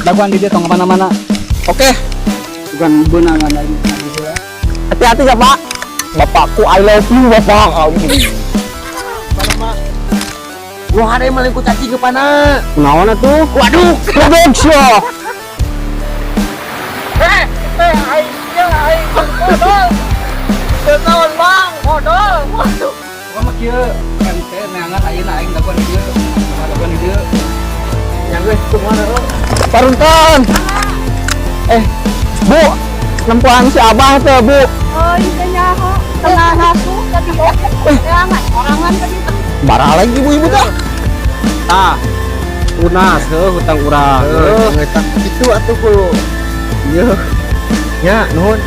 Dagoan di dieu tong kemana-mana. Oke. Bukan beunangan lagi. Hati-hati ya, Pak. Bapakku, I love you, Bapak. Wah, ada yang maling ku cacing ke pana. Kunaon atuh? Waduh. Goblok sia. Eh, aing ya aing modal. Kenaon, Bang? Modal. Waduh. Pokoknya mah kieu ente neangan ayeuna aing dagoan di dieu. Dagoan di dieu. Yang geus kumaha lo? Parunton. Eh, Bu, nempuan si Abah teh, Bu. Oh, iya nyaho. Tengah nasu tadi oke. Teangan, orangan tadi. Barah lagi ibu-ibu teh. Tah. Tunas heuh hutang urang. Heuh. Itu atuh ku. Iya. Ya, nuhun.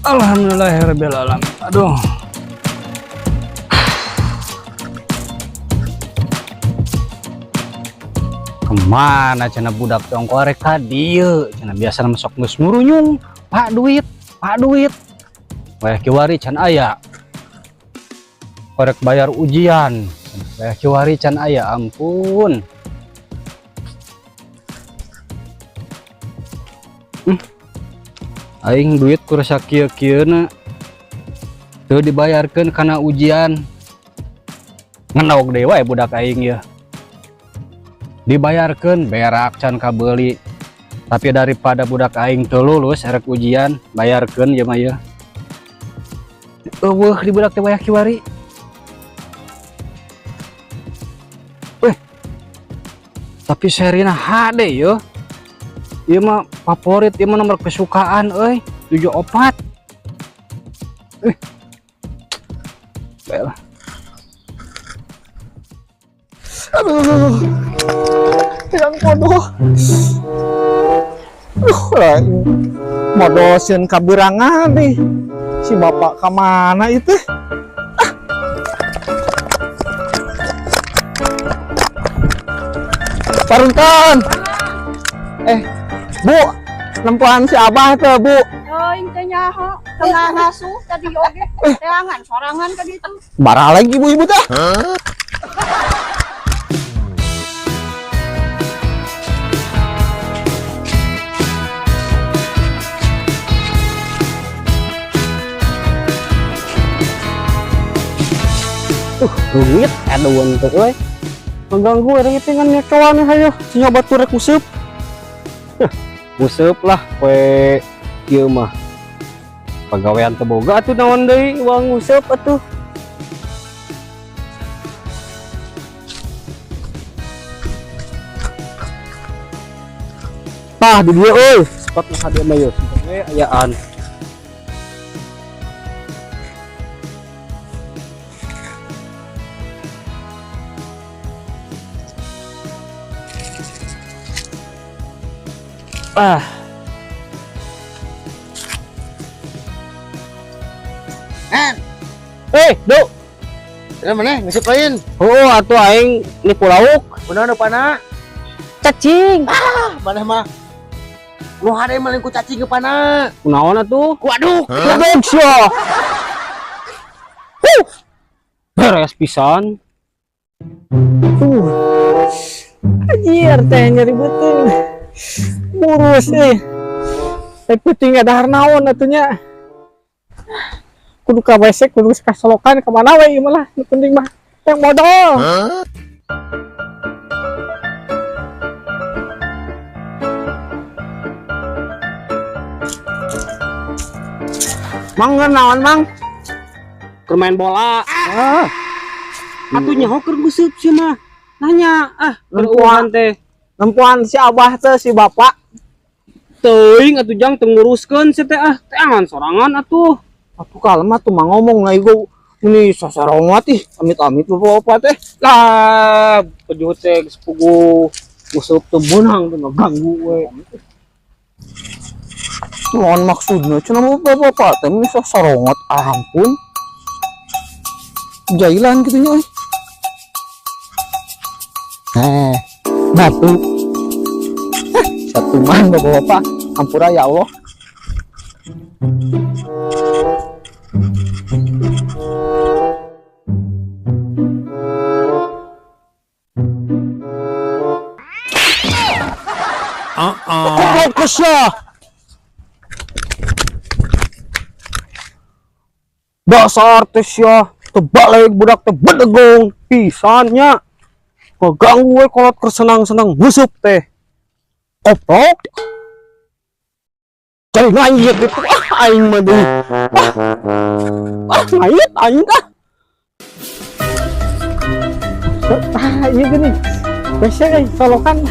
Alhamdulillahirabbil alamin. Aduh. Kemana cenah budak tong korek ka dieu cenah biasa masuk geus ngurunyung, Pak duit, Pak duit. Wayah kiwari can aya. Korek bayar ujian. Wayah kiwari can aya, ampun. Aing duit ku rasa kieu-kieuna teu dibayarkeun kana ujian. Ngenog deui wae budak aing ieu. Dibayarkeun berak can kabeuli. Tapi daripada budak aing teu lulus erek ujian, bayarkeun ieu mah ieu. Eueuh di budak teh wayah kiwari. Weh. Tapi serina HD yeuh. Ieu mah favorit, ieu mah nomor kesukaan euy, 74. Baiklah. Aduh. Yang bodoh. Aduh, lah modal sieun kaberangan nih. Si bapak kemana itu? Ah. Parunton. Eh, Bu, nempuan si Abah teh, Bu. Oh, iya nyaho. Tengah nasu tadi oke. Teangan, sorangan tadi itu. Barah lagi ibu-ibu teh. Rumit aduan teh euy. Mengganggu orang itu ngan nyecoan hayo nyoba turek useup. Useup lah poe ieu mah. Pagawean teu boga atuh naon deui uang useup atuh. Tah di dieu euy, spot nu hadieu mah yeuh. We ayaan. Ah. En, Eh, Du. ini mana? Ngesip lain. Oh, atuh aing nipu lauk. Kunaon pana? Cacing. Ah, mana mah? Lu ada yang maling ku cacing ke pana. Kunaon atuh? Waduh. Goblok sia. Huh. Beres pisan. Anjir teh nyeri beuteung. Burus euy. Teh peuting dahar naon atuh nya. Kudu ka WC, kudu ka solokan ka mana we ieu mah lah, nu penting mah yang modal. Mang naon mang? Keur main bola. Ah. Atuh nyaho keur nguseup sia mah. Nanya, ah, Nempuan keur teh. Nempuan si Abah teh si bapak. Teuing atuh jang teu nguruskeun sia teh ah, teangan sorangan atuh. Atuh kalem atuh mah ngomong na ieu ini sasarongat ih, amit-amit bapak-bapak teh. Lah, pejuh teh geus puguh nguseup teu meunang teh ngaganggu we. Naon maksudna cenah bapak-bapak teh meni sasarongat, ampun. Jailan kitu nya euy. Batu. Satuman bapak-bapak, ampura ya Allah. Fokus ya. Dasar teh sia, tebalik budak teh bedegong pisannya. Keganggu we kolot keur senang-senang nguseup teh. Koplok. Jadi ngayit gitu. Ah, aing mah deui. Ah, ah ngayit aing ah. Ah, iya gini. Biasa euy, solokan.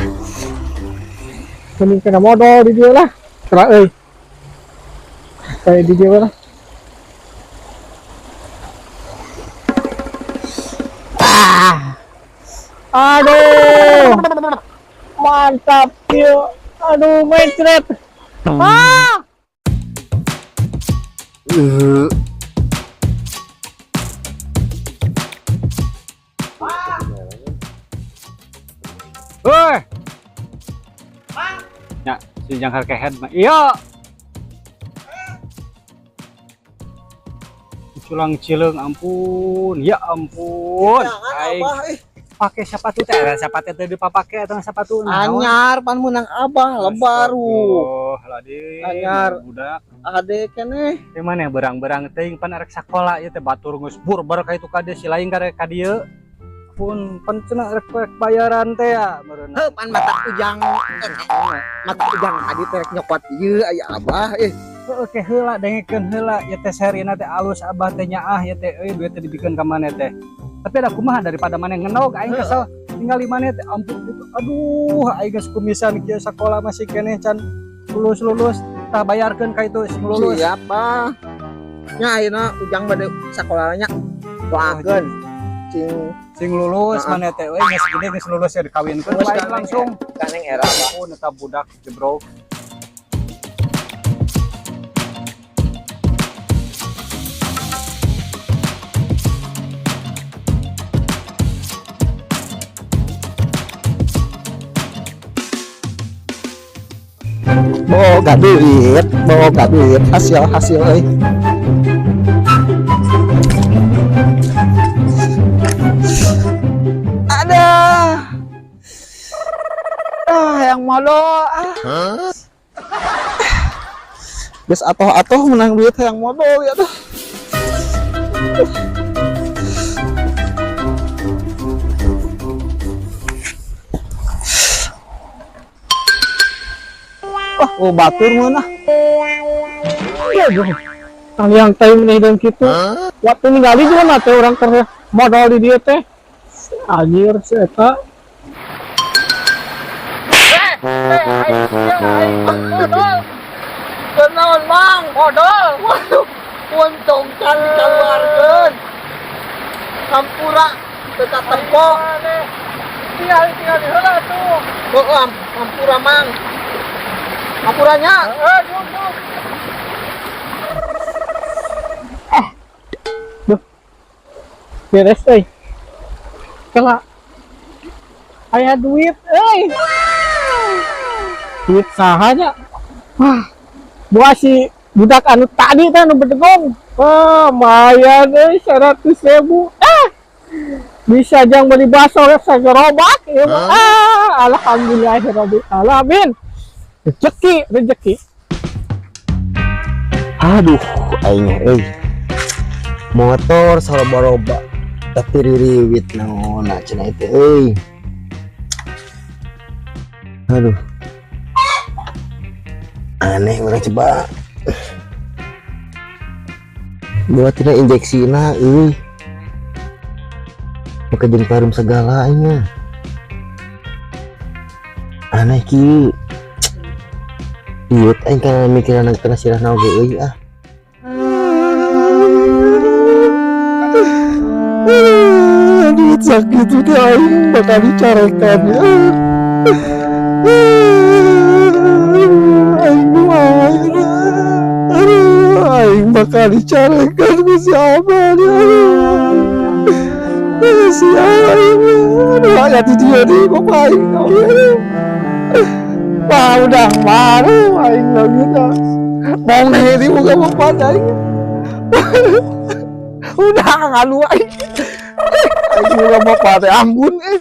Mending kena modal di dia lah. Kera euy. Kayak di dia lah. Ah. Aduh. Mantap yuk. Aduh, mencret. Ah. Woi. Ya, si jangkar kehead mah. Iya. Culang cileung ampun. Ya ampun. Aing pake sepatu teh, sepatu teh dipapake atau sepatu naon? Anyar pan meunang abah lebaru. Astagfirullahaladzim. Anyar. Budak. Ade keneh. Teh maneh berang-berang teuing pan arek sakola ieu teh batur geus burbar ka itu kade si lain karek ka dieu. Pun pan cenah rek bayaran teh ya meureun. Heuh pan mata ujang. Mata ujang tadi teh rek nyokot ieu aya abah eh. Heuh ke heula dengekeun heula ieu teh serina teh alus abah teh nyaah ieu teh euy duit teh dibikeun ka maneh teh. Tapi ada kumaha daripada maneh ngenog aing kesel tinggal di maneh teh ampun gitu. Aduh aing geus kumisan kieu sakola masih keneh can lulus-lulus tah bayarkeun ka itu sing lulus. Siap bah. Nya ayeuna ujang bade sakolana nya doakeun sing sing lulus Heeh. maneh teh euy geus gede geus lulus ya dikawinkeun Geus aing kaneng langsung. Kaneng era bah. Ampun eta budak jebrok. Boga duit, hasil euy. Ada. Ah, yang modal ah. Geus atoh-atoh menang duit yang modal ya tuh. Wah, oh batur meunah. Iya, kalian teh meneh dan kitu. Waktu ningali juga mah teh urang keur modal di dieu teh. Anjir si eta. Kenaon mang modal. Waduh, untung can dikeluarkeun. Hampura teu katempo. Tinggal di heula tuh. Heeh, hampura mang. Hampuranya. Heeh, jung. Ah. Duh. Beres euy. Kela. Aya duit euy. Duit saha nya? Wah. Buah si budak anu tadi teh anu bedegong. Wah, lumayan euy 100.000. Ah. Bisa jang beli bakso sagerobak ieu mah. Ah, alhamdulillahirabbil alamin. Rezeki, rezeki. Aduh, aing euy. Motor saloba-loba tapi ririwit naonna cenah teh euy. Aduh. Aneh urang coba. Buat tina injeksina euy. Make jeung parum segala aing mah. Aneh kieu. Ieu aing kana mikiran kana sirahna oge euy ah. Duit sakit udah aing bakal dicarekan ya. Aing aduh, aing bakal dicarekan ku si Abah. Si aing, aduh, aya di dieu deui bapak aing. Wah, udah baru aing leungit ah. Mau nih dibuka bapak aing. Udah ngalu aing. Aing boga bapak teh ampun eh.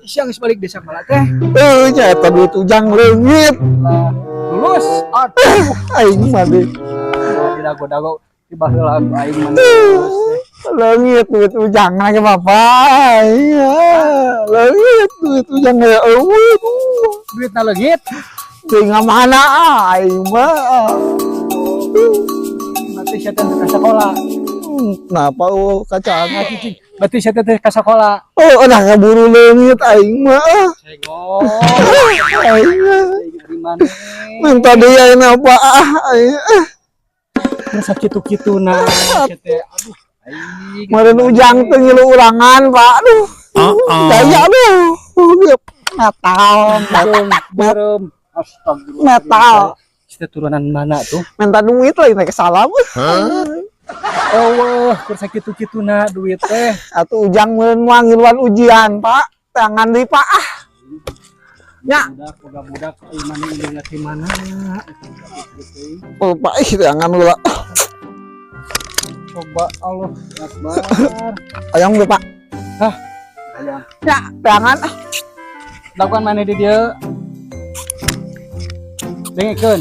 Siang geus balik desa malah teh. Eh, nya eta duit ujang leungit. Lah, lulus. Aduh, Aing mah deh. Didago-dago di baheula aing mah lulus teh. Leungit duit ujang lagi bapak. Iya, leungit duit ujang ya eueuh. Duitna leungit. Tinggal mana aing mah. Berarti sia teh ka sekolah. Kenapa oh kacang? Berarti sia teh ka sekolah. Oh, udah keburu leungit aing mah. Cegok. Aing mah. Dari mana? Minta dia ini apa ah aing. Ah. Masa kitu-kitu nah sia teh. Aduh, aing. Meureun ujang teh ngilu ulangan, Pak. Aduh. Gaya aduh. Metal, Berem. Astagfirullah. metal. Sia turunan mana tuh? Minta duit lain naik salam. Oh, wah, kur sakitu-kitu na duit teh. Atuh ujang meureun moal ngiluan ujian, Pak. Tangan deui, Pak. Ah. Ya. Budak, boga budak, ai mana indungna ti mana? Oh, Pak, ih tangan heula. Coba Allah Akbar. Ayang we, Pak. Hah? Ayang. Ya, tangan ah. Lakukan mana di dia? Dengekeun.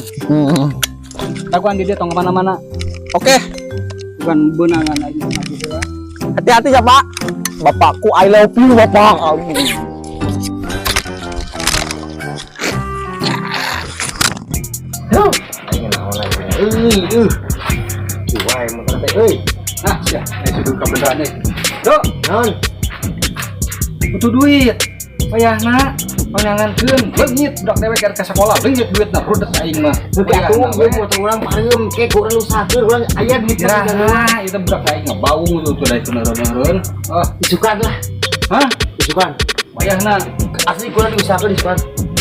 Lakukan di dia tong kemana-mana. Oke, Bukan benangan aja maju heula. hati-hati ya, Pak. Bapakku I love you, Bapak. Euy, euy. Wah, emang teh euy. Nah, sia, eh sudah kebenaran euy. Duh, Naon? Butuh duit. Wayahna pangangankeun leungit budak dewek ka sekolah leungit duitna rudet aing mah. Oke, atuh gue motor urang pareum ke ku urang usahakeun urang aya duit Jirah, itu budak aing ngebaung tuh tuh da itu neureun. Oh, Isukan lah, hah? isukan. Wayahna Asli kurang diusahakeun isukan.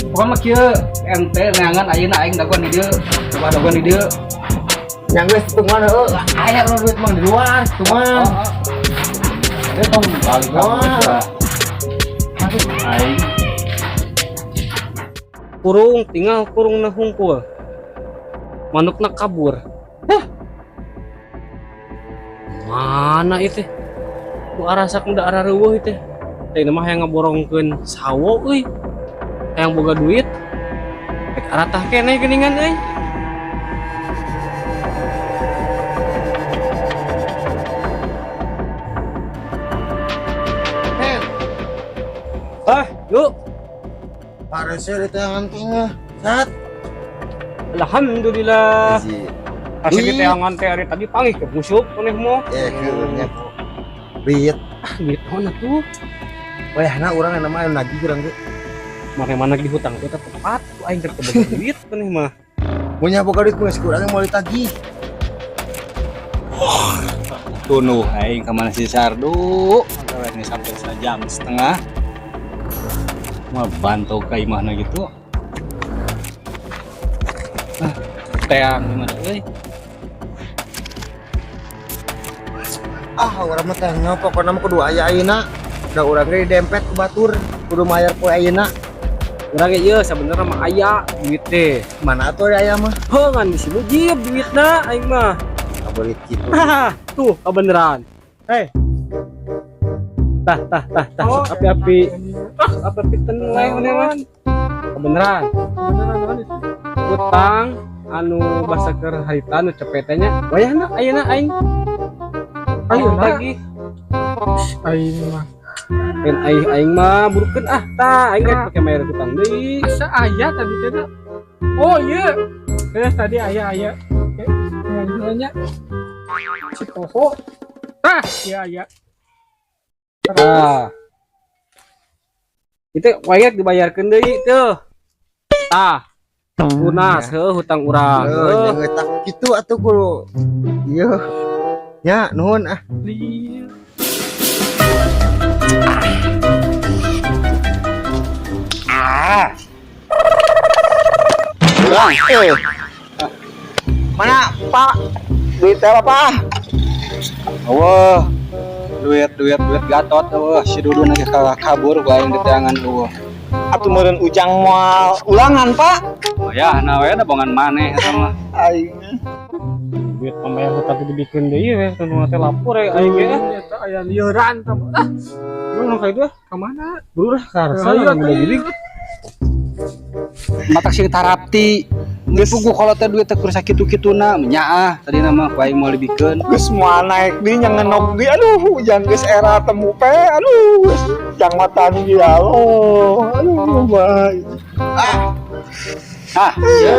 pokoknya mah kieu ente neangan ayeuna aing dagoan di dieu. Coba dagoan di dieu. Yang geus tungguan heuh, aya urang duit mah di luar, tungguan. Dia tong balik Wah. Aduh, aing. Kurung tinggal kurung na hungkul. Manukna kabur. Hah? Mana itu? Ku arasak udah arah reueuh itu. Teh mah hayang ngaborongkeun sawo euy. Hayang boga duit. Rek aratah keneh geuningan euy. Ah, yuk. Parese di tangan tengah. Sat. Alhamdulillah. Asli Duit. kita teh hari tadi panggih ke busuk maneh mo. Eh, keunya. Duit. Ah, duit naon atuh? Wayahna urang nama nagih urang ge. Mana-mana di hutang teh tepat ku aing keur teu boga duit maneh mah. Punya boga duit geus kurang mau ditagih. Tunuh aing ka mana si Sardu. Masalah ini sampai sejam setengah. Mau bantu ka imahna gitu. Ah, teang gimana euy. Ah, urang mah teh pokona mah kudu aya ayeuna. Da urang ge didempet ku batur, kudu mayar poe ayeuna. Urang ge ieu sabenerna mah aya duit teh. Mana atuh aya mah? Heuh ngan di si Mujib duitna aing mah. Kabelit kitu. Haha, tuh kebeneran. Hei. Tah tah tah tah Oh. api-api. Ah, api-api tenleng maneh mah. Kebeneran. Utang anu basa keur harita nu cepet nya. Wayahna ayeuna aing. Ayeuna lagi. Aing mah. Lain aing aing mah burukeun ah tah aing rek pake bayar hutang deui. Asa aya tadi teh. Oh iya. Eh tadi aya aya. Eh, nanya. Si Toho. Tah, iya aya. Tah. Itu wayah dibayarkeun deui tuh. Tah. Lunas heuh hutang urang. Heuh, Heuh. nya tak kitu atuh kudu. Ieu. Nya, nuhun ah. Mana, Pak? Duit teh apa? Wah, duit duit duit gatot eueuh si Dudun aja kalah kabur ku aing di teangan eueuh. Atuh meureun Ujang moal ulangan, Pak. Oh ya, nah we da bongan maneh eta mah. Aing. Duit pembayar hutang teh dibikeun deui we, nu teh lapor ya aing ge. Eta aya lieuran tah. Ah. Gimana kayak itu ah? Ka mana? Buru lah karsa Ayo, yang udah gini. Matak sing tarapti. Geus puguh kalau teh duit teh kur sakitu-kituna nyaah tadi nama ku aing mau dibikeun. Geus moal naik di nya ngenog di, aduh, Ujang geus era temu pe, aduh, geus jang matan ya Allah, aduh, bae. Ah, Ya.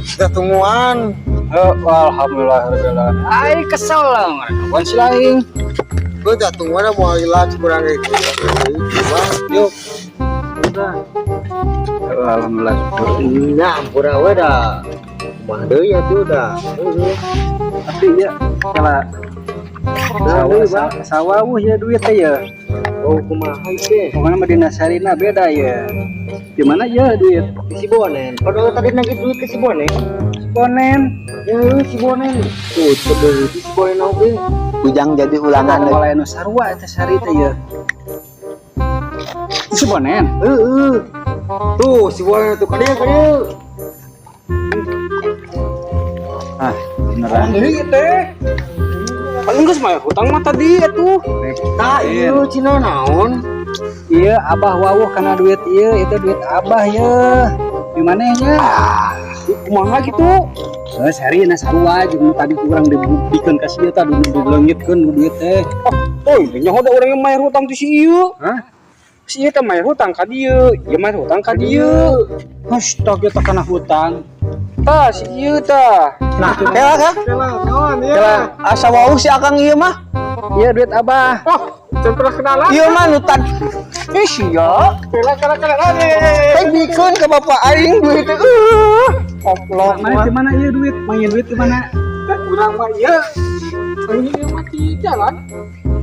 Sudah tungguan. oh, alhamdulillah rabbil alamin. Aing kesel lah mereka. Wan si lain. Gua udah tungguan mau hilang kurang kayak gitu. Yuk. Alhamdulillah. Nah, ampura we dah. Mah deui atuh dah. Tapi ya kalau sawah sawah ya duit teh ya. Oh, kumaha teh? Pokoknya mah dina sarina beda ya. Di mana ya duit? Si Bonen. Padahal tadi nagih duit ke si Bonen. Si Bonen. Ya, si Bonen. Tuh, teu si Bonen oge. Ujang jadi ulangan. Kalau anu sarua eta sari teh ya. Si Bonen. Heeh. Tuh, si Bonen tuh ka dieu ka dieu. Ah, beneran. Deui teh. Paling geus mah hutang mah tadi atuh. Tah, ieu cina naon? Iya, abah wawuh karena duit iya, itu duit abah ya. Di mana nya? Kumaha gitu? Eh, sari na sarua jeung nu tadi kurang dibikeun ka sia tah dileungitkeun duit teh. Oh, nyaho da urang yang mayar hutang ti si ieu. Hah? Si ieu teh mayar hutang ka dieu, ieu mayar hutang ka dieu. Astaga, teh kana hutang. Tah si ieu tah. Nah, kela kah? Kawan ya. Kela asa wawuh si Akang ieu mah. Iya duit abah. Oh, can pernah kenalan. Ieu mah nu tadi. Ih sia. Kela kela kela. Teh bikeun ka bapak aing duit teh. Koplok. Mana di mana iya duit? Main duit di mana? Urang mah ieu. Ini mah di jalan.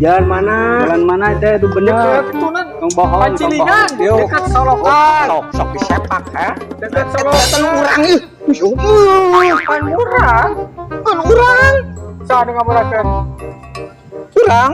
Jalan mana? Jalan mana teh itu bener. Dekat tunan. Tong bohong, tong Pacilingan, bohong. Yuk. dekat Solokan. Sok sok disepak ha. Dekat Eta Solokan. nu urang ih. Ih, Pan urang. kan urang. Saha nu ngamurakeun? Urang.